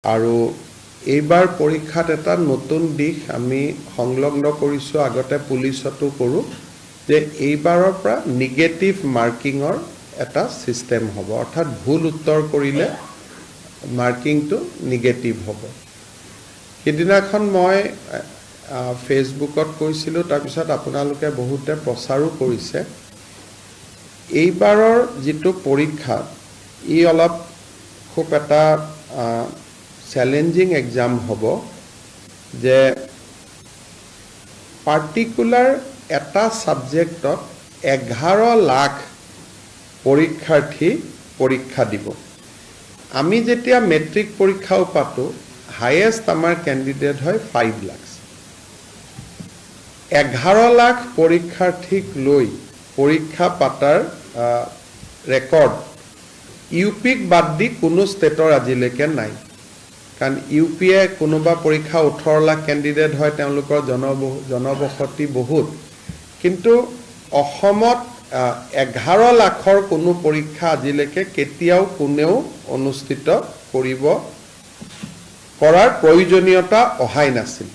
আৰু এইবাৰ পৰীক্ষাত এটা নতুন দিশ আমি সংলগ্ন কৰিছোঁ, আগতে পুলিচতো কৰোঁ, যে এইবাৰৰ পৰা নিগেটিভ মাৰ্কিঙৰ এটা ছিষ্টেম হ'ব, অৰ্থাৎ ভুল উত্তৰ কৰিলে মাৰ্কিংটো নিগেটিভ হ'ব। সিদিনাখন মই ফেচবুকত কৈছিলোঁ, তাৰপিছত আপোনালোকে বহুতে প্ৰচাৰো কৰিছে। এইবাৰৰ যিটো পৰীক্ষা, ই অলপ খুব এটা চেলেঞ্জিং এক্সাম হ'ব যে পাৰ্টিকুলাৰ এটা ছাবজেক্টত 11 লাখ পৰীক্ষাৰ্থী পৰীক্ষা দিব। আমি যেতিয়া মেট্ৰিক পৰীক্ষাও পাতোঁ, হায়েষ্ট আমাৰ কেণ্ডিডেট হয় 5 লাখ। 11 লাখ পৰীক্ষাৰ্থীক লৈ পৰীক্ষা পাতাৰ ৰেকৰ্ড ইউ পিক বাদ দি কোনো ষ্টেটৰ আজিলৈকে নাই। কাৰণ ইউ পি এ কোনোবা পৰীক্ষা 18 লাখ কেণ্ডিডেট হয়, তেওঁলোকৰ জনবসতি বহুত। কিন্তু অসমত 11 লাখৰ কোনো পৰীক্ষা আজিলৈকে কেতিয়াও কোনেও অনুষ্ঠিত কৰাৰ প্ৰয়োজনীয়তা অহাই নাছিল।